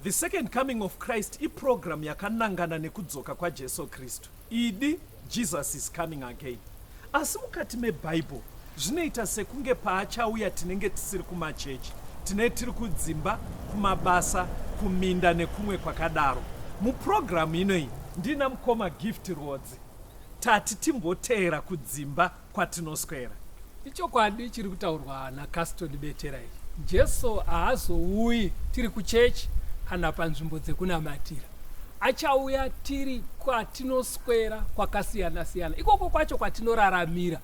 The Second Coming of Christ iprogram yakanangana nekudzoka kwaJesu Kristu. Idi, Jesus is coming again. Asi mukati meBible zvinoita sekunge paachauya tinenge tisiri kumachechi, tine tiri kudzimba, kumabasa, kuminda nekumwe kwakadaro. Muprogram inoyi ndina mukoma Gift Rwodzi. Tati timboteera kudzimba kwatinoswera. Ichokwadi chiri kutaurwa naCaston Betera ichi. Jesu haazouyi tiri kuchechi kana panzvimbo dzekunamatira. Achauya tiri kwatinoswera kwakasiyana siyana, ikoko kwacho kwatinoraramira,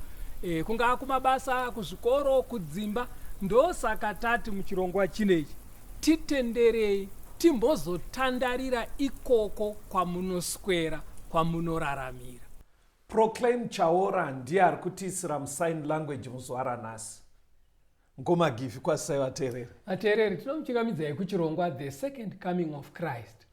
kungaa kumabasa, kuzvikoro, kudzimba. Ndosaka tati muchirongwa chinechi titenderei timbozotandarira ikoko kwamunoswera, kwamunoraramira. Proclaim Chaora ndiye ari kutiisira musign language muzuva ranhasi. Ngoma Gifi, kwazisai vateereri. Vateereri, tinomuchingamidzai kuchirongwa The Second Coming of Christ.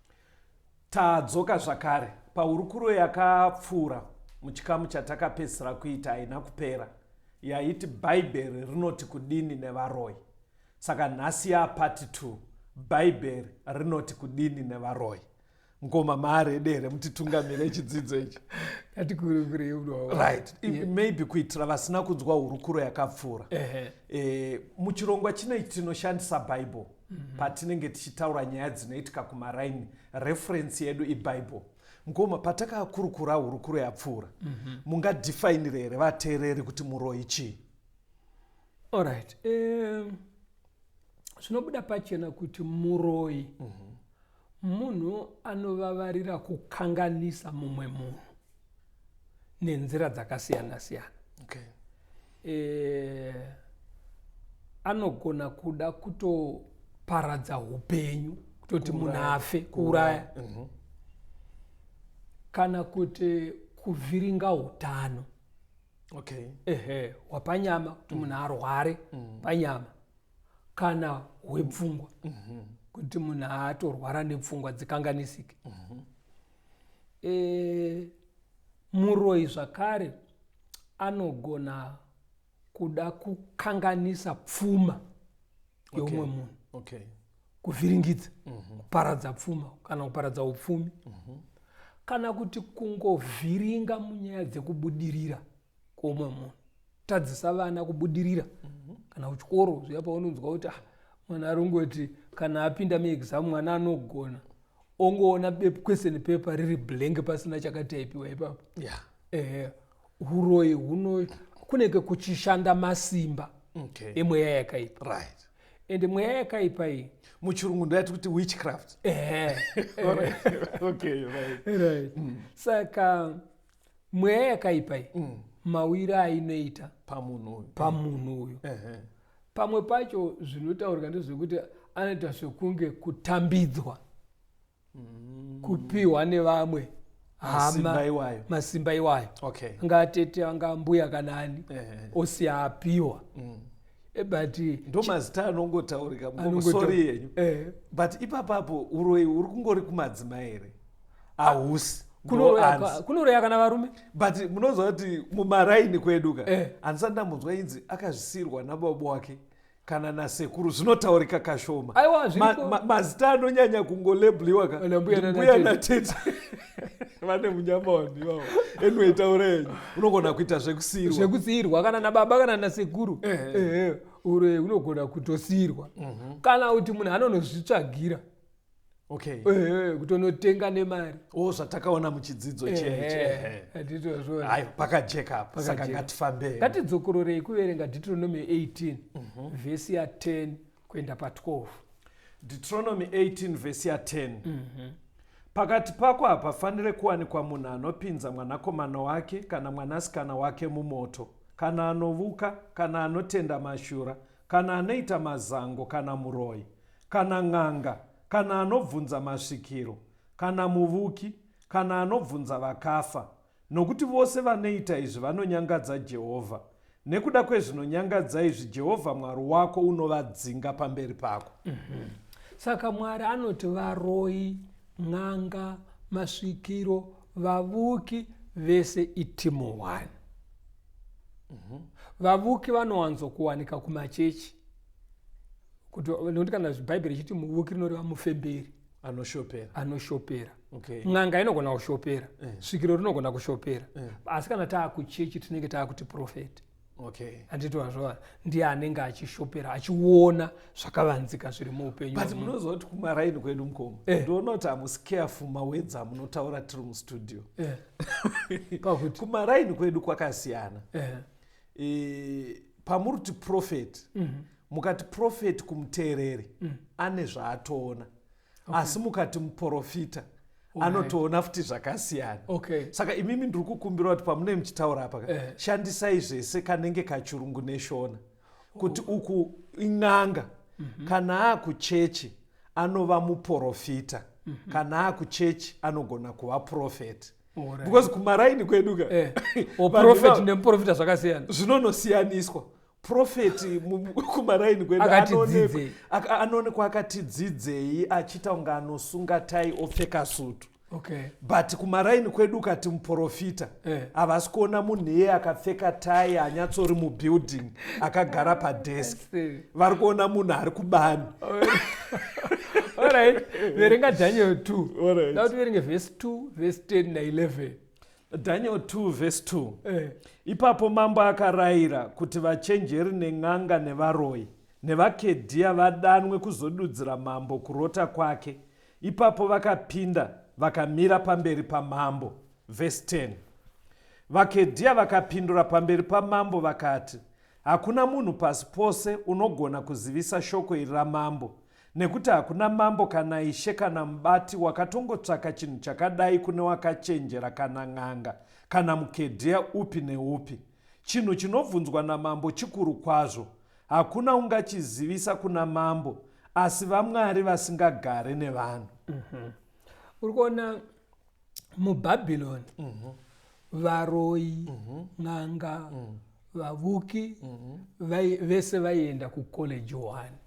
Tadzoka zvakare pahurukuro yakapfuura muchikamu chatakapedzisira kuita haina kupera yaiti Bhaibheri rinoti kudini nevaroyi. Saka nhasi yaapart 2, Bhaibheri rinoti kudini nevaroyi. Ngoma maarede here mutitungamire chidzidzo ichi? Ngatikurukure. Right, yeah. Maybe kuitira vasina kunzwa hurukuro yakapfuura, muchirongwa chino tinoshandisa Bible patinenge tichitaura nyaya dzinoitika kumaraini. Reference yedu iBible. Ngoma, patakakurukura hurukuro yapfuura, mungadefinire here vateereri kuti muroyi chii? Alright, zvinobuda pachena kuti muroyi munhu anovavarira kukanganisa mumwe munhu nenzira dzakasiyana siyana. Anogona kuda kutoparadza upenyu, kutoti munhu afe, kuuraya, kana kuti kuvhiringa utano ehe hwapanyama, kuti munhu arware panyama, kana hwepfungwa, kuti munhu atorwara nepfungwa dzikanganisike. Muroyi zvakare anogona kuda kukanganisa pfuma yeumwe munhu, kuvhiringidza, kuparadza pfuma kana kuparadza upfumi, kana kuti kungovhiringa munyaya dzekubudirira kweumwe munhu, tadzisa vana kubudirira kana kuchikoro. Zviya paunonzwa kuti ah, mwana arongoti kana apinda muexam, mwana anogona ongoona question paper riri blank, pasina chakataipiwa ipapo. Ehe, uroyi huno kunenge kuchishanda masimba emweya yakaipa. Ende mweya yakaipa iyi Muchirungu ndoyati kuti witchcraft. Ehe. Okay, right. Right. Saka mweya yakaipa iyi, mawiro ainoita pamunhu uyu, pamunhu uyu, pamwe pacho zvinotaurika ndezvekuti anoita zvekunge kutambidzwa, kupiwa nevamwe masimba hama iwayo. Masimba iwayo, anga tete, anga mbuya, kana ani, osiya apiwa. But Ndo mazita anongotaurika. Sorry yenyu, but ipapapo uroyi uri kungori kumadzimai here? Hausi? Kunoroya kana varume. But munoziva kuti mumaraini kwedu ka, handisati ndambonzwa inzi akazvisiyirwa nababa wake kana nasekuru. Zvinotaurika kashoma. Aiwa, zviriko. Mazita anonyanya kungolabeliwa ka Ana mbuya mbuya natete. Natete vane munyama wanhu ivavo. Anyway, taura yenyu, unogona kuita zvekusiyirwa. Zvekusiyirwa kana nababa kana nasekuru. Ehe, uroyi unogona kutosiyirwa, kana kuti munhu anonozvitsvagira, ehe, kutonotenga nemari. O, zvatakaona muchidzidzo cheche. Handitozvona? Ayo, pakajeka apa, saka Pakajeka. ngatifambei. Ngatidzokororei kuverenga Deuteronomy 18, vhesi ya10 kuenda pa12. Deuteronomy 18 vhesi ya10: Pakati pako hapafaniri kuwanikwa munhu anopinza mwanakomana wake kana mwanasikana wake mumoto, kana anovuka, kana anotenda mashura, kana anoita mazango, kana muroyi, kana n'anga, kana anobvunza masvikiro, kana muvuki, kana anobvunza vakafa, nokuti vose vanoita izvi vanonyangadza Jehovha. Nekuda kwezvinonyangadza izvi Jehovha Mwari wako unovadzinga pamberi pako. Saka Mwari anoti varoyi, n'anga, masvikiro, vavuki, vese iteam 1. Vavuki vanowanzokuwanika kumachechi, kuti nokuti kana Bhaibheri ichiti muvuki, rinoreva mufemberi. Anoshopera. Anoshopera. N'anga inogona kushopera, svikiro rinogona kushopera, asi kana taakuchechi tinenge taakuti prophet. Handiti wazvova? Ndiye anenge achishopera, achiona zvakavanzika zviri muupenyu. But munoziva kuti kumaraini kwedu, mukoma, ndinoona kuti hamusi careful mawords amunotaura tiri mustudio. Pakuti? Kumaraini kwedu kwakasiyana. Pamuri kuti prophet, mukati prophet kumuteereri ane zvaatoona, asi mukati muprofita anotoona futi zvakasiyana. Saka imimi ndiri kukumbira kuti pamunee muchitaura apa, shandisai zvese kanenge kachirungu neshona, kuti uku in'anga, kana akuchechi anova muprofita, kana akuchechi anogona kuva prophet, because kumaraini kwedu ka Prophet nemuprofita zvakasiyana. Zvinonosiyaniswa. Prophet kumaraini kwedu Akati dzidzei. Anoonekwa akati dzidzei, achiita kunge anosunga tai, opfeka sutu. But kumaraini kwedu ukati muprofita, havasi kuona munhu iye akapfeka tai, anyatsori mubuilding, akagara padesk. Vari kuona munhu ari kubani. Alright, verenga Daniel 2. Da kuti verenge vhesi 2, vhesi 10 na11. Daniel 2 vhesi 2. Ipapo mambo akarayira kuti vachenjeri nen'anga nevaroyi nevakedhiya vadanwe kuzodudzira mambo kurota kwake. Ipapo vakapinda vakamira pamberi pamambo. Vhesi 10. Vakedhiya vakapindura pamberi pamambo vakati, "Hakuna munhu pasi pose unogona kuzivisa shoko iri ramambo, nekuti hakuna mambo kana ishe kana mubati wakatongotsvaka chinhu chakadai kune wakachenjera kana n'anga kana mukedhiya upi neupi. Chinhu chinobvunzwa namambo chikuru kwazvo, hakuna ungachizivisa kuna mambo asi vamwari vasingagare nevanhu." Uri kuona muBhabhironi varoyi, n'anga, vavuki, vese vaienda kucollege one,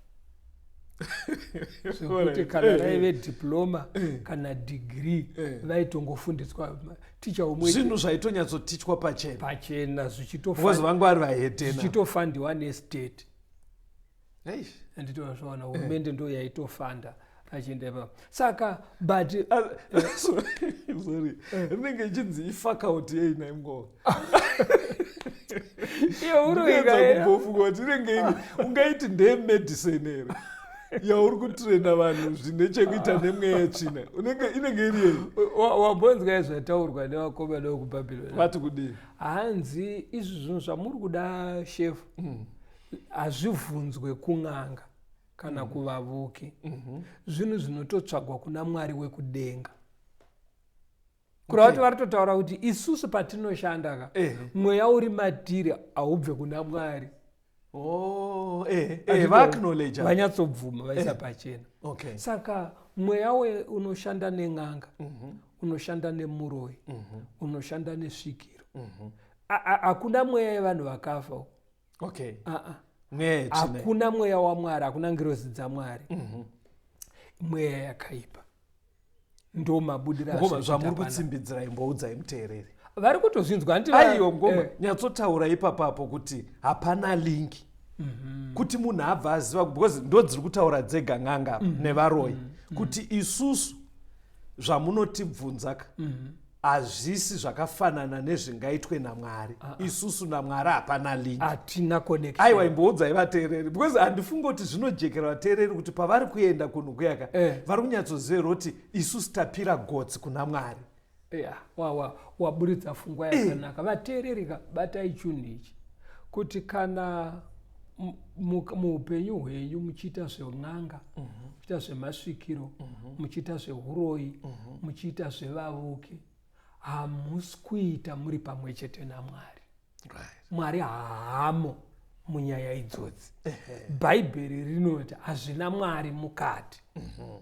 zvekuti kana raive diploma kana degree, vaitongofundiswa ticha umwe. Zvinhu zvaitonyatsotichwa pachena. Pachena. Because vangu vari vahedhena. Zvichitofandiwa nestate, handiti wazvaona? Hurumende ndo yaitofanda achienda ipapo. Saka but Sorry, rinenge ichinzi ifaculty yei naimngova? Iyo uroika. Kumbofunga kuti inenge iri, ungaiti ndeyemedicine here yauri kutraina vanhu zvine chekuita nemweya yetsvina? Inenge iri yei? Wambonzwa zvataurwa nevakomana vekubhabhironi? Vati kudii? Hanzi, "Izvi zvinhu zvamuri kuda, shefu, hazvibvunzwe kun'anga kana kuvavuki. Zvinhu zvinototsvagwa kuna Mwari wekudenga." Kureva kuti vari totaura kuti isusu patinoshanda ka, mweya uri matiri haubve kuna Mwari. Oh, vaacknowledge. Vanyatsobvuma, vaisa pachena. Saka mweya unoshanda nen'anga, unoshanda nemuroyi, unoshanda nesvikiro. Hakuna mweya yevanhu vakafa uko. Ah, ah. Mweya yetsvina. Hakuna mweya waMwari, hakuna ngirozi dzaMwari. Mweya yakaipa ndo mabudiro Ngoma, azviri zvamuri kuita panapa. Kutsimbidzira, imboudzai muteereri. Vari kutozvinzwa, handiti? Aiyo ngoma, nyatsotaura ipapapo kuti hapana link, kuti munhu abva aziva, because ndo dziri kutaura dzega n'anga apa nevaroyi, kuti isusu zvamunotibvunza ka hazvisi zvakafanana nezvingaitwe naMwari. Isusu naMwari hapana link. Hatina connection. Aiwa, imboudzai vateereri, because handifungi kuti zvinojekera vateereri kuti pavari kuenda kunhu kuyaka vari kunyatsoziva here kuti isusu tapira gotsi kuna Mwari. Ya, waburitsa pfungwa yakanaka. Vateereri ka, batai chinhu ichi, kuti kana muupenyu hwenyu muchiita zven'anga, muchiita zvemasvikiro, muchiita zveuroyi, muchiita zvevavuki, hamusi kuita muri pamwe chete naMwari. Mwari haamo munyaya idzodzi. Bhaibheri rinoti hazvina Mwari mukati,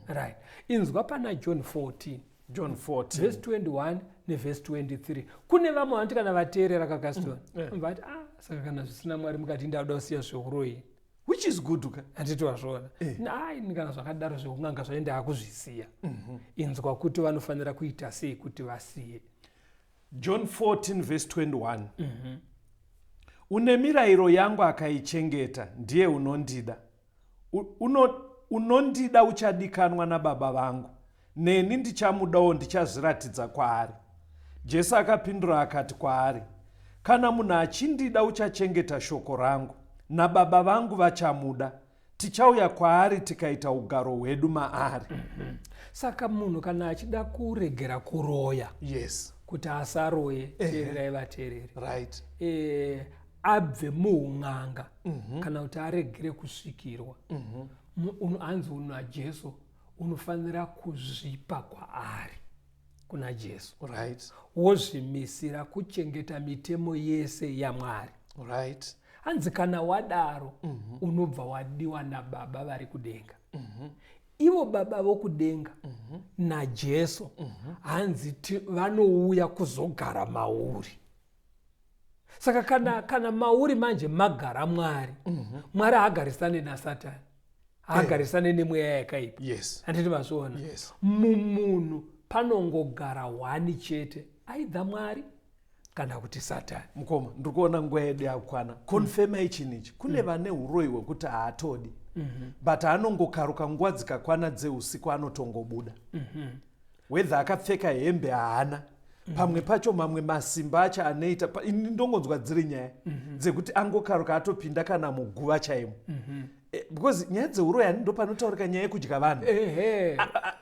right? Inzwa pana John 14. John 14. Vhesi 21 nevhesi 23. Kune vamwe vanoti kana vateerera kakaston, vati, "Ah, saka kana zvisina Mwari mukati, ndauda kusiya zveuroyi." Which is good ka. Handiti wazviona? Ai, kana zvakadaro zvekun'anga zvaenda akuzvisiya. Inzwa kuti vanofanira kuita sei kuti vasiye. John 14 verse 21. Une mirayiro yangu akaichengeta ndiye unondida. Unondida uchadikanwa nababa vangu. Neni ndichamudawo ndichazviratidza kwaari. Jesu akapindura akati kwaari, Kana munhu achindida uchachengeta shoko rangu, naBaba vangu vachamuda, tichauya kwaari tikaita ugaro hwedu maari. Mm -hmm. Saka munhu kana achida kuregera kuroya, yes, kuti asaroye, teererai vateereri, right, e, abve muun'anga mm -hmm. kana kuti aregere kusvikirwa mm -hmm. hanzi una Jesu unofanira kuzvipa kwaari kuna Jesu, right, wozvimisira kuchengeta mitemo yese yaMwari, right. Hanzi kana wadaro mm -hmm. unobva wadiwa naBaba vari kudenga. mm -hmm. Ivo Baba vokudenga mm -hmm. naJesu mm -hmm. hanzi vanouya kuzogara mauri. Saka kana, kana mauri manje magara Mwari, mm -hmm. Mwari haagarisane naSatani, haagarisane nemweya yakaipa. Yes. Handiti mazviona? Yes. Mumunhu panongogara hwani chete, aidha Mwari kana kuti Satani. Mukoma, ndiri kuona nguva yedu yakwana. Confirmai chinhu ichi. Kune vane uroyi hwekuti haatodi, but anongokaruka nguva dzikakwana dzeusiku anotongobuda. Whether akapfeka hembe haana. Pamwe pacho mamwe masimba acho anoita, ini ndongonzwa dziri nyaya dzekuti angokaruka atopinda kana muguva chaimo. Because nyaya dzeuroyi hani ndopanotaurika nyaya yekudya vanhu.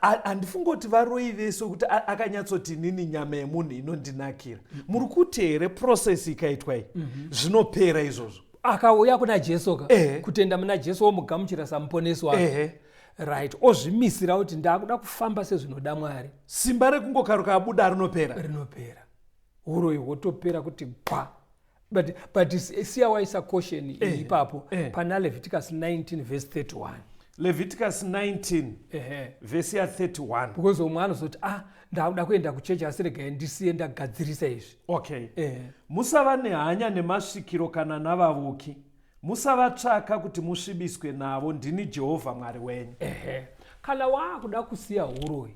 Handifungi kuti varoyi vese kuti akanyatsoti inini nyama yemunhu inondinakira. Muri kuti here process ikaitwa iyi zvinopera izvozvo? Akauya kuna Jesu ka, kutenda muna Jesu womugamuchira samuponesi wake. Right, ozvimisira kuti ndakuda kufamba sezvinoda Mwari. Simba rekungokaruka abuda rinopera. Rinopera. Uroyi hwotopera kuti gwa. But siya waisa caution ipapo pana Leviticus 19 verse 31. Leviticus 19 verse ya 31. Because umwe anozoti ndakuda kuenda kuchechi asi regai ndisiye ndagadzirisa izvi. Okay. Musava nehanya nemasvikiro kana navavuki. Musavatsvaka kuti musvibiswe navo, ndini Jehovha Mwari wenyu. Kana waakuda kusiya huroyi,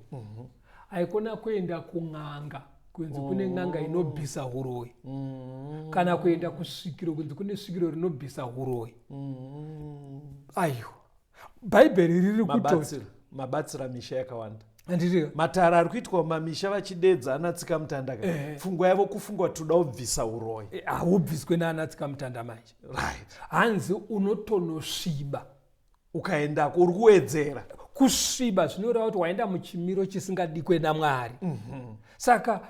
haikona kuenda kun'anga kunzi kune n'anga inobvisa huroyi, kana kuenda kusvikiro kunzi kune svikiro rinobvisa huroyi. Aiwa, Bhaibheri riri kutoti mabatsira misha yakawanda. Handiti matara ari kuitwa mumamisha vachidedza ana tsikamutanda ka. Pfungwa yavo kufunga kuti toda kubvisa uroyi. Haubviswe naana tsikamutanda manje. Right. Hanzi unotonosviba. Ukaendako uri kuwedzera. Kusviba zvinoreva kuti waenda muchimiro chisingadikwe naMwari. Saka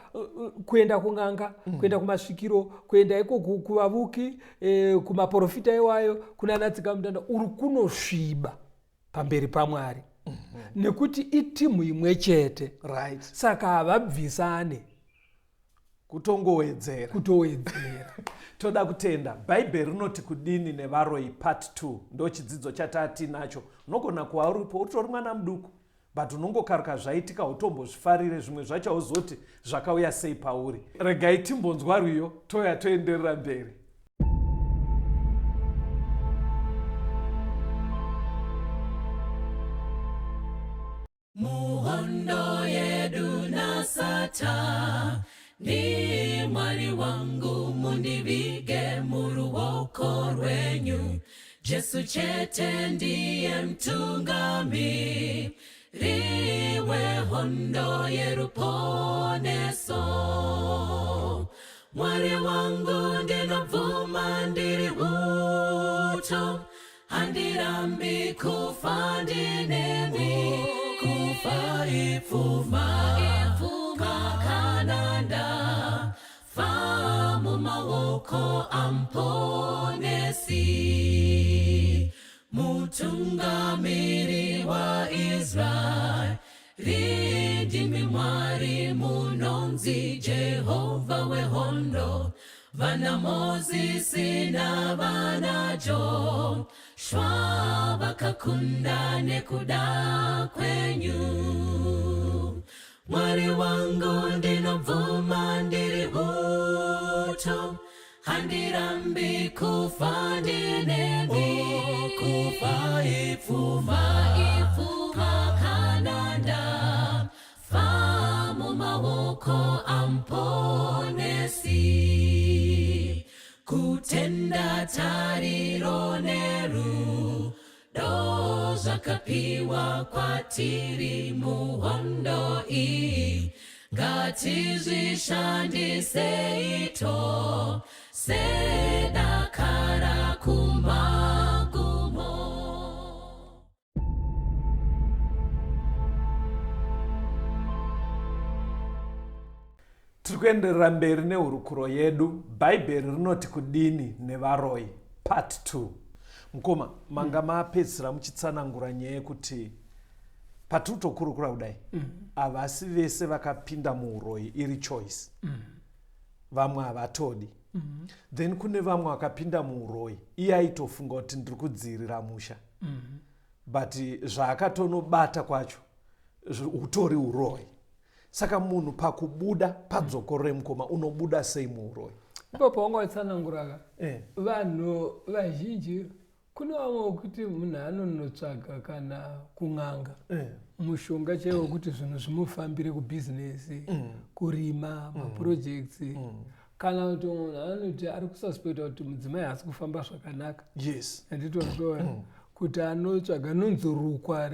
kuenda kun'anga, kuenda kumasvikiro, kuenda iko kuvavuki, kumaprofita iwayo, kuna tsikamutanda, uri kunosviba pamberi paMwari. Nekuti itimu imwe chete. Right. Saka havabvisane. Kutongowedzera. Kutowedzera. Toda kutenda. Bhaibheri rinoti kudini nevaroyi part 2 ndo chidzidzo chatatinacho. Unogona kuva uripo utori mwana muduku, but unongokaruka zvaitika utombozvifarire, zvimwe zvacho hauzoti zvakauya sei pauri. Regai timbonzwa rwiyo toya toenderera mberi. Muhondo yedu naSatani, Mwari wangu mundivige muruoko rwenyu. Jesu chete ndiye mtungamiri wehondo yeruponeso. Mwari wangu ndinobvuma ndiri uto, handirambi kufa ndinemi, kufa ipfuma kakananda, fa mumaoko amponesi. Mutungamiri waIsraeri, ndimi Mwari munonzi Jehovha wehondo, vana Mozisi navana Joshua vakakunda nekuda kwenyu. Mwari wangu ndinobvuma ndiri uto, handirambi kufa ndinemi, kufa ipfuma kakananda, fa mumaoko amponesi. Kutenda tariro nerudo zvakapiwa kwatiri muhondo. Ngatizvishandisei tose dakara kumagumo. Tiri kuenderera mberi nehurukuro yedu. Bhaibheri rinoti kudini nevaroyi? Part 2. Mukoma, manga mapedzisira muchitsanangura nyaya yekuti patiri kutokurukura kudai havasi mm -hmm. vese vakapinda muuroyi iri choice mm -hmm. Vamwe havatodi mm -hmm. Then kune vamwe vakapinda muuroyi iye aitofunga kuti ndiri kudziirira musha mm -hmm. But zvaakatonobata kwacho hutori uroyi. Saka munhu pakubuda padzokorore mukoma, unobuda sei muuroyi? Ipo paunga watsananguraka eh. Vanhu vazhinji kune vamwe wekuti munhu anonotsvaga kana kun'anga eh. mushonga chaiwo wekuti zvinhu zvimufambire kubhizinesi mm. kurima mm. maprojects mm. Kana kuti munhu anoti ari kususpecta kuti mudzimai haasi kufamba zvakanaka, yes, anditozviona mm. kuti anotsvaga nonzi rukwa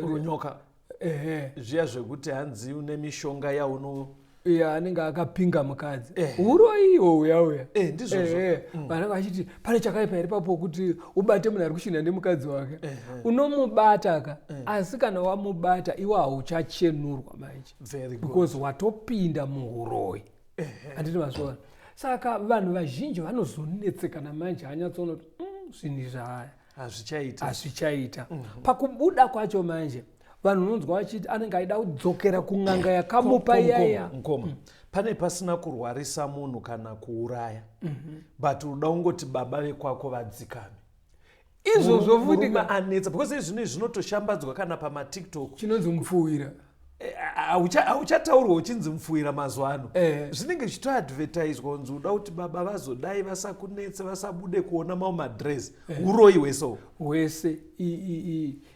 runyoka, ehe, zviya zvekuti hanzi une mishonga yauno ya anenge akapinga mukadzi eh. Uroyiwo uya uya eh, ndizvozvo eh, mm. Vanenge vachiti pane chakaipa here papo kuti ubate munhu ari kushinha nemukadzi wake eh, eh. Unomubata ka eh. Asi kana wamubata iwe hauchachenurwa manje because watopinda muhuroyi, handiti mazviona? Saka vanhu vazhinji vanozonetsekana manje, anyatsoona kuti zvinhu izvi haya hazvichaita, hazvichaita. Mm -hmm. Pakubuda kwacho manje vanhu unonzwa vachiti anenge aida kudzokera kun'anga yakamupa iyaya. Mukoma, pane pasina kurwarisa munhu kana kuuraya mm -hmm. But unoda kungoti baba vekwako vadzikame. Izvozvo futi anetsa because izvino izvi zvinotoshambadzwa kana pamaTikTok. Chinonzi mupfuwira. Hauchataurwa uchinzi mupfuwira mazuva ano eh. Zvinenge zvichitoadvertiswa kunzi uda kuti baba vazodai vasakunetse vasabude kuona mamwe madress eh. Uroyi hwese hwese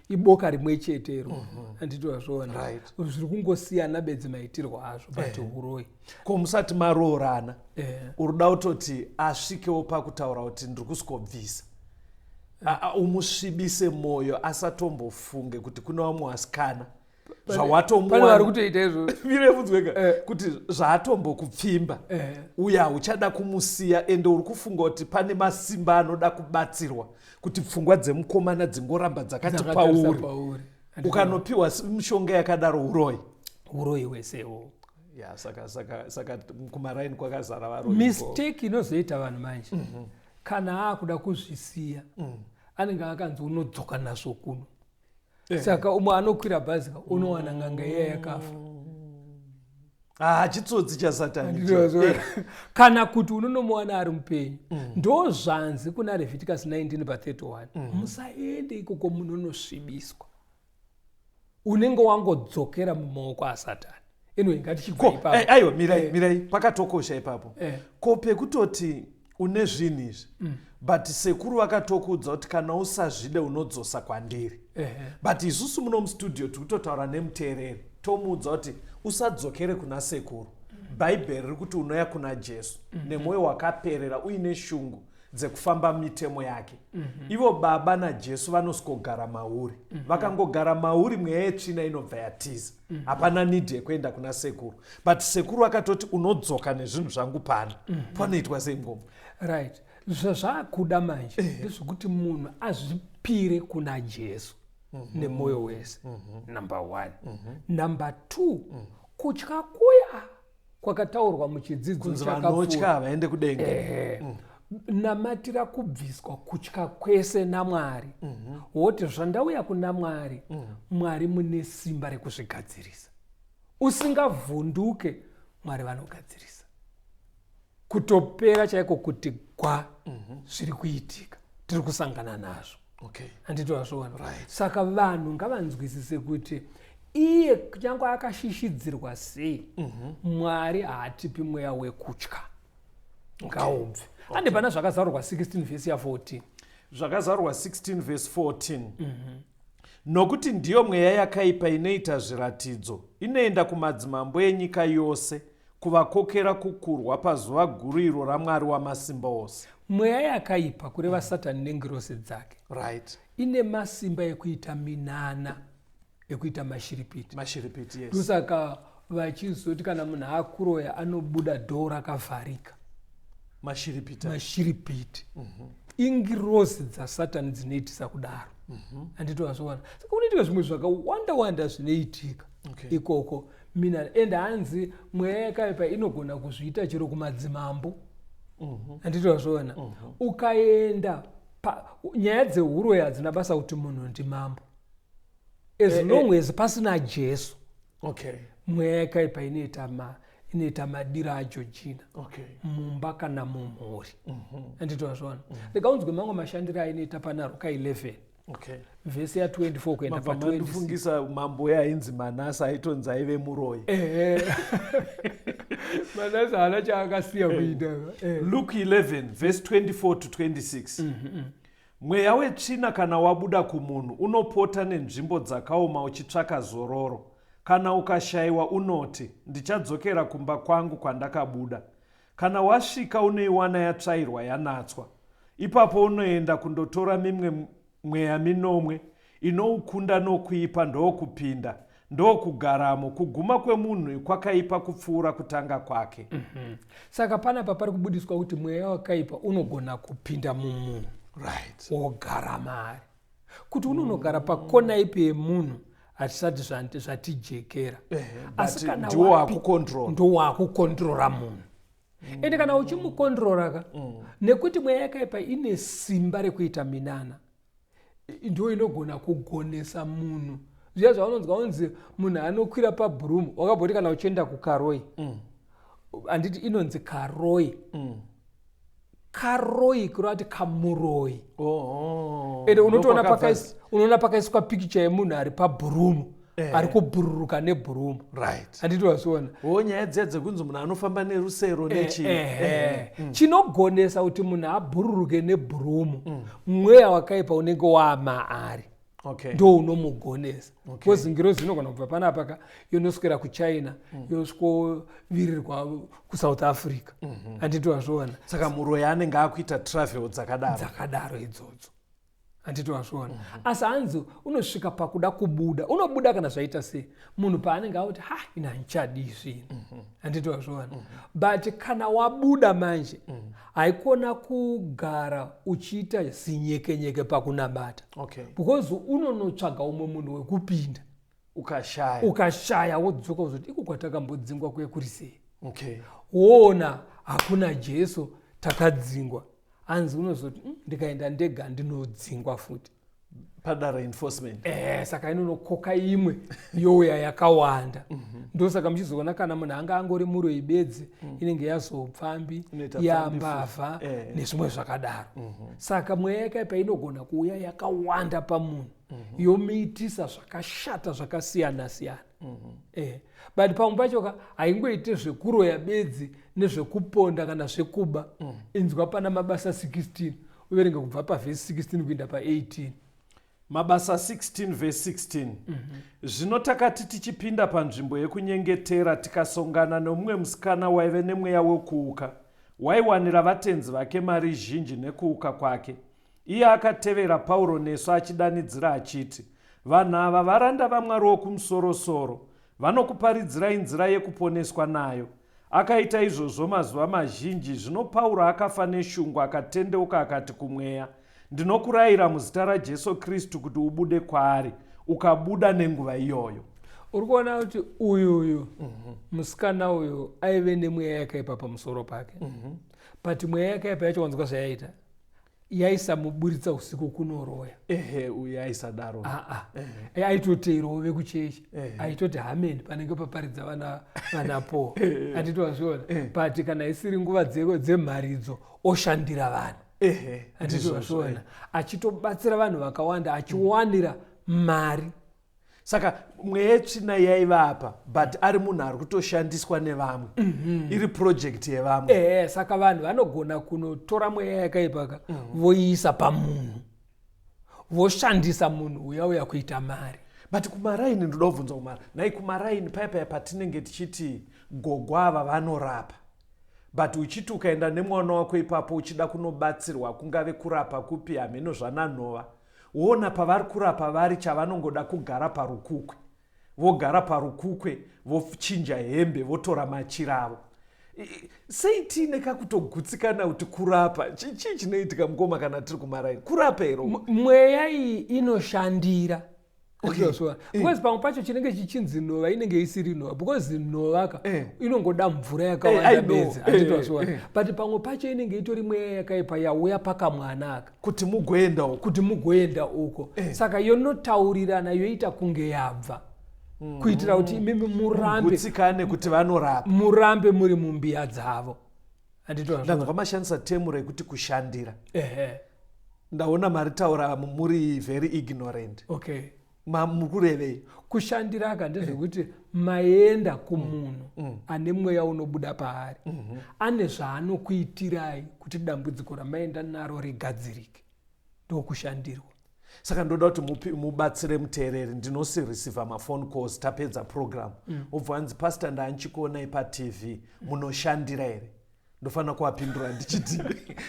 iboka rimwe chetero, handiti wazviona? Zviri kungosiyana bedzi maitirwo azvo, but eh. uroyi. Ko musati maroorana eh. Uri da kutoti asvikewo pakutaura kuti ndiri kusvikobvisa, umusvibise mwoyo asatombofunge kuti kune vamwe vasikana. Zvawatomuvari kutoita izvo mirefunzweka eh. Kuti zvaatombokupfimba eh. Uye hauchada kumusiya, ende uri kufunga kuti pane masimba anoda kubatsirwa kuti pfungwa dzemukomana dzingoramba dzakati pauri. Ukanopiwa mishonga yakadaro, uroyi. Uroyi hwesewo. Ya, saka saka saka kumaraini kwakazara varoyi. Mistake inozoita vanhu manje mm -hmm. kana akuda kuzvisiya mm. anenge akanzi unodzoka nazvo kuno eh. Saka umwe anokwira bhazi unowana n'anga iya yakafa. Ah, chitsotsi chasatani. Eh. Kana kuti unonomuwana ari mupenyu mm. Ndo zvanzi kuna Leviticus 19 pa 31 mm. Musaende ikoko munonosvibiswa, unenge wangodzokera mumaoko asatani. Anyway, ngatichibva ipapo. Eh, aiwa, mirai eh. Mirai, pakatokosha ipapo eh. Ko pekutoti une zvinhu izvi mm. but sekuru vakatokuudza kuti kana usazvide unodzosa kwandiri eh. But isusu muno mustudio tiri kutotaura nemuteereri, tomuudza kuti usadzokere kuna sekuru, bhaibheri riri kuti unoya kuna Jesu mm -hmm. nemwoyo wakaperera uine shungu dzekufamba mitemo yake mm -hmm. Ivo baba naJesu vanosvikogara mauri mm -hmm. Vakangogara mauri, mweya yetsvina inobva yatiza. Hapana mm -hmm. need yekuenda kuna sekuru, but sekuru akatoti unodzoka nezvinhu zvangu pano mm -hmm. Panoitwa sei ngoma? Right, zvazvakuda manje eh. ndezvekuti munhu azvipire kuna Jesu mm -hmm. nemwoyo wese mm -hmm. number one mm -hmm. Number two mm -hmm. kutya kuya kwakataurwa muchidzidzo chakapfuura, havaende kudenga eh. Namatira kubviswa kutya kwese naMwari mm -hmm. Woti zvandauya kuna Mwari mm -hmm. Mwari mune simba rekuzvigadzirisa, usingavhunduke, Mwari vanogadzirisa kutopera chaiko kuti gwa mm -hmm. Zviri kuitika tiri kusangana nazvo, handiti wazviona? Right. Saka vanhu ngavanzwisise kuti iye kunyange akashishidzirwa sei mm -hmm. Mwari haatipi mweya wekutya, ngaubve okay. Ande pana Zvakazarurwa 16 vhesi ya14. Zvakazarurwa 16 vhesi 14 mm -hmm. Nokuti ndiyo mweya yakaipa inoita zviratidzo, inoenda kumadzimambo enyika yose kuvakokera kukurwa pazuva guru iro raMwari wamasimba ose. Mweya yakaipa, kureva mm. Satani nengirosi dzake, right. ine masimba ekuita minana, ekuita mashiripiti. Mashiripiti, yes. Ndosaka Vachizoti kana munhu akuroya anobuda dhoo rakavharika. Mashiripiti. Mashiripiti. Ingirozi dzasatani dzinoitisa kudaro. Handiti wazviona? Saka kunoitika zvimwe zvakawanda wanda zvinoitika ikoko. Mina and hanzi mweya yakaipa inogona kuzviita chero kumadzimambo. Handiti wazviona? Ukaenda nyaya dzehuroyi hadzina basa kuti munhu ndimambo. As long as pasina Jesu. Mweya yakaipa inoita madiro aJojina. Mumba kana mumhuri. Handiti wazviona? Ndikaunzwe mamwe mashandiro ainoita pana Ruka 11. Vhesi ya 24 kuenda pa 26. Mandifungisa mambo yainzi Manasa aitonzi aive muroyi. Manasa haana chaakasiya kuita. Luke 11 verse 24 to 26. Mweya wetsvina kana wabuda kumunhu unopota nenzvimbo dzakaoma uchitsvaka zororo. Kana ukashayiwa unoti, ndichadzokera kumba kwangu kwandakabuda. Kana wasvika unoiwana yatsvairwa yanatswa. Ipapo unoenda kundotora mimwe mweya minomwe inoukunda nokuipa ndokupinda ndokugaramo. Kuguma kwemunhu kwakaipa kupfuura kutanga kwake. Saka panapa pari kubudiswa kuti mweya wakaipa unogona kupinda mumunhu. Wogara maari. Kuti unonogara pakona ipi yemunhu hatisati zvatijekera. Asi kana Ndiwo wakukontrora. Ndiwo wakukontrora munhu. Ende kana uchimukontrora ka, nekuti mweya yakaipa ine simba rekuita minana, ndiyo inogona kugonesa munhu. Zviya zvaunonzwa unzi munhu anokwira pabhurumu, wakamboti kana uchienda kuKaroi, handiti inonzi Karoi. Karoi kureva kuti kamuroi. Ende Ndokwakabva unoona pakaiswa pikicha yemunhu ari pabhurumu, ari kubhururuka nebhurumu. Handiti wazviona? O, nyaya dziya dzekunzi munhu anofamba nerusero nechii. Chinogonesa kuti munhu abhururuke nebhurumu, mweya wakaipa unenge waamaari. Ndo unomugonesa. Because ngirozi inogona kubva panapa ka, yonoswera kuChina, yosvikovirirwa kuSouth Africa. Handiti wazviona? Saka muroyi anenge akuita travel dzakadaro. Dzakadaro idzodzo. Handiti wazviona? Asi hanzi unosvika pakuda kubuda, unobuda kana zvaita sei? Munhu paanenge akuti ha, ini handichadi zvinhu. Handiti wazviona? But kana wabuda manje, haikona kugara uchiita zinyekenyeke pakunamata. Because unonotsvaga umwe munhu wekupinda. Ukashaya. Ukashaya wodzoka uzoti iko kwatakambodzingwa kuye kuri sei? Woona hakuna Jesu, takadzingwa. Hanzi unozoti, ndikaenda ndega ndinodzingwa futi. Pada reinforcement. Saka inonokoka imwe youya yakawanda. Ndosaka muchizoona kana munhu anga angori muroyi bedzi, inenge yazopfambi, Inoita pfambi yambavha, futi. Nezvimwe zvakadaro. Saka mweya yakaipa inogona kuuya yakawanda pamunhu, yomuitisa zvakashata zvakasiyana siyana. But pamwe pacho ka haingoiti zvekuroya bedzi nezvekuponda kana zvekuba. Inzwa pana Mabasa 16, uverenge kubva pavhesi 16 kuenda pa18. Mabasa 16 verse 16. Zvino takati tichipinda panzvimbo yekunyengetera, tikasongana nomumwe musikana waive nemweya wekuuka, waiwanira vatenzi vake mari zhinji nekuuka kwake. Iye akatevera Pauro nesu achidanidzira achiti, vanhu ava varanda vaMwari wokumusoro-soro, vanokuparidzirai nzira yekuponeswa nayo. Akaita izvozvo mazuva mazhinji. Zvino Pauro akafa neshungu, akatendeuka akati kumweya, ndinokurayira muzita raJesu Kristu kuti ubude kwaari. Ukabuda nenguva iyoyo. Uri kuona kuti uyuyu musikana uyu aive nemweya yakaipa pamusoro pake. But mweya yakaipa yacho wanzwa zvayaita, yaisamuburitsa usiku kunoroya. Ehe, uyu aisadaro. Aitoteerawo vekuchechi. Aitoti hameni panenge paparidza vana po. Handiti wazviona? But kana isiri nguva dzemharidzo oshandira vanhu. Handiti wazviona? Achitobatsira vanhu vakawanda, achiwanira mari. Saka mweya yetsvina yaiva apa, but ari munhu ari kutoshandiswa nevamwe. Iri project yevamwe. Saka vanhu vanogona kunotora mweya yakaipa ka, voiisa pamunhu, voshandisa munhu uya uya kuita mari. But kumaraini ndoda kubvunza kumara. Nhai, kumaraini paya paya patinenge tichiti gogo ava vanorapa. But uchiti ukaenda nemwana wako ipapo uchida kunobatsirwa, kungave kurapa kupi hameno zvananhova. Woona pavari kurapa vari chavanongoda kugara parukukwe. Vogara parukukwe, vochinja hembe, votora machira avo. Sei tiine kakutogutsikana kuti kurapa? Chii chinoitika, mukoma, kana tiri kumaraini? Kurapa here? Mweya iyi inoshandira. Because pamwe pacho chinenge chichinzi nhova inenge isiri nhova, because nhova ka inongoda mvura yakawanda bedzi, handitozviona. But pamwe pacho inenge itori mweya yakaipa yauya pakamwana aka. Kuti mugoenda uko. Kuti mugoenda uko. Saka yonotaurirana, yoita kunge yabva, kuitira kuti imimi murambe Gutsikane kuti vanorapa. Murambe muri mumbiya dzavo, handitozviona. Ndanzwa mashandisa term rekuti kushandira. Ehe. Ndaona maritaura muri very ignorant. Mukurevei? Kushandira aka ndezvekuti maenda kumunhu ane mweya unobuda paari, ane zvaanokuitirai kuti dambudziko ramaenda naro rigadzirike. Ndokushandirwa. Saka ndoda kuti mubatsire muteereri. Ndinosireceiva maphone calls tapedza program, ubva wanzi, "Pastor, ndaanchikuonai paTV, munoshandira here?" Ndofanira kuvapindura ndichiti,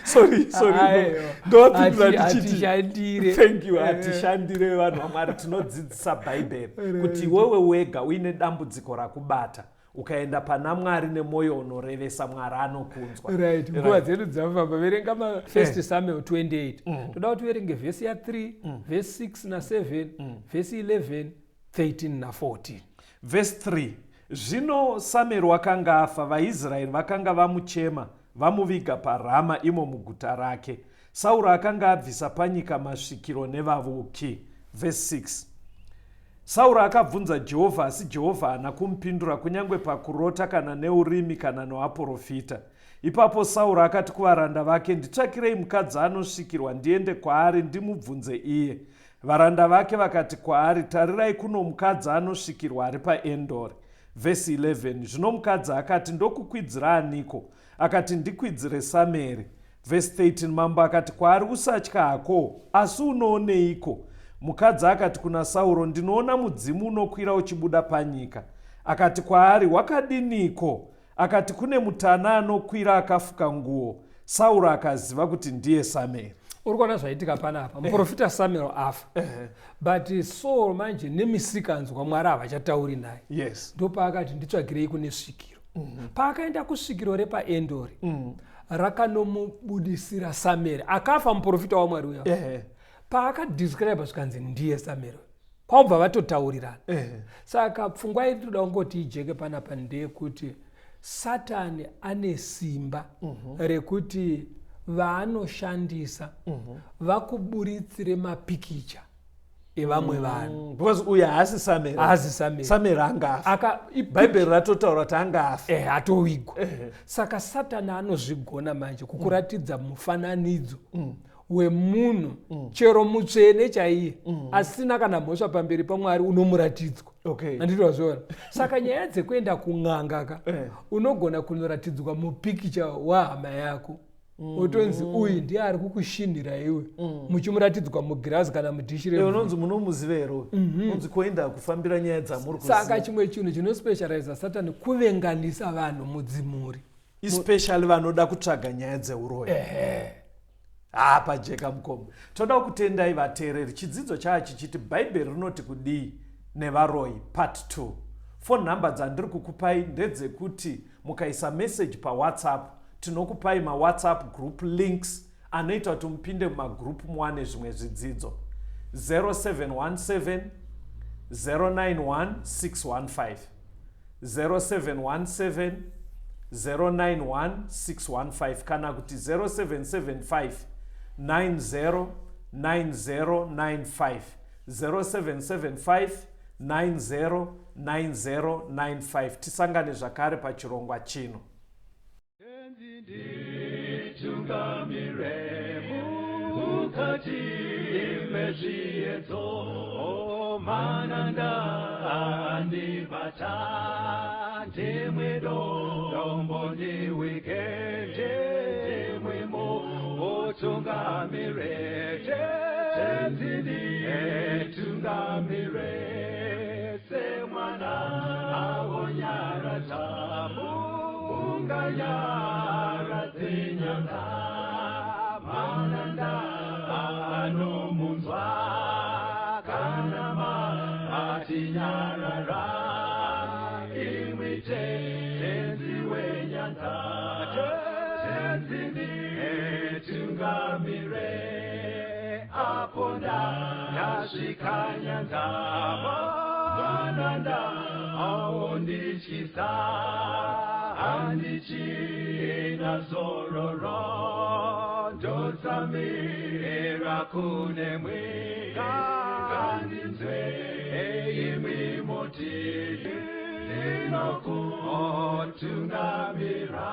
sorry, sorry, Aiwa. ndovapindura ndichiti? Hatishandire. Thank you. Hatishandire, vanhu vaMwari. Tinodzidzisa Bhaibheri kuti iwewe wega uine dambudziko rakubata, ukaenda pana Mwari nemwoyo unorevesa, Mwari anokunzwa. Right, nguva dzedu dzafamba. Verenga mafirst Samuel 28. Toda kuti uverenge vhesi ya3, vhesi 6 na7, vhesi 11, 13 na14. Vhesi 3: Zvino Samueri wakanga afa, vaIsraeri vakanga vamuchema, vamuviga paRama, imo muguta rake. Sauro akanga abvisa panyika masvikiro nevavuki. Vhesi 6: Sauro akabvunza Jehovha, asi Jehovha haana kumupindura, kunyange pakurota kana neurimi kana noaprofita. Ipapo Sauro akati kuvaranda vake, "Nditsvakirei mukadzi anosvikirwa, ndiende kwaari, ndimubvunze iye." Varanda vake vakati kwaari, "Tarirai, kuno mukadzi anosvikirwa ari paEndori." Vhesi 11: Zvino mukadzi akati, "Ndokukwidzira aniko?" Akati, "Ndikwidzire Samueri." Vhesi 13: Mambo akati kwaari, "Usatya hako, asi unooneiko?" Mukadzi akati kuna Sauro, "Ndinoona mudzimu unokwira uchibuda panyika." Akati kwaari, "Wakadiniko?" Akati, "Kune mutana anokwira akafuka nguo." Sauro akaziva kuti ndiye Samueri. Uri kuona zvaitika panapa? Muprofita Samuel afa, but Saul manje nemisikanzwa, Mwari havachatauri naye. Ndopaakati, "Nditsvagirei kune svikiro." Paakaenda kusvikiro repaEndori, rakanomubudisira Samueri akafa, muprofita waMwari uya. Paakadescribe, zvikanzi ndiye Samueri, kwabva vatotaurirana. Saka pfungwa iri toda kungoti ijeke panapa ndeyekuti Satani ane simba rekuti vaanoshandisa vakuburitsire mapikicha evamwe vanhu. Because uyu haasi Samueri. Haasi Samueri. Samueri angafa. Bhaibheri ratotaura kuti angafa. Atowigwa. Saka Satani anozvigona manje kukuratidza mufananidzo wemunhu, chero mutsvene chaiye asina kana mhosva pamberi paMwari, unomuratidzwa. Handiti wazviona? Saka nyaya dzekuenda kun'anga ka, unogona kunoratidzwa mupikicha wahama yako, otonzi uyu ndiye ari kukushinhira iwe, muchimuratidzwa mugirazi kana mudhishi remvura. Unonzi, "Munomuziva here uyu?" Unzi kuenda kufambira nyaya dzamuri Saka kuziva. chimwe chinhu chinospecializa Satani kuvenganisa vanhu mudzimuri. Especially vanoda kutsvaga nyaya dzeuroyi. Ha, pajeka, mukoma. Toda kutendai, vateereri. Chidzidzo chaa chichiti "Bhaibheri rinoti kudii nevaroyi?" part 2. Phone number dzandiri kukupai ndedzekuti mukaisa message paWhatsApp, tinokupai maWhatsApp group links anoita kuti mupinde mumagroup, muwane zvimwe zvidzidzo. 0717 091 615, 0717 091 615, kana kuti 0775 90 9095, 0775 90 9095. Tisangane zvakare pachirongwa chino. Nditungamire mukati mezviedzo, mananda andibata, ndimwe dombo ndiwike, ndimwimo utungamire, Tenzi nditungamire, semwana awonyaradza munganyaradze nyanga, mananda anomunzwa kana matinyarara. Ndasvika nyanza mananda aondityisa, handichina zororo, ndotsamira kunemwi. Ngandinzwe imwi muti ndinokutungamira.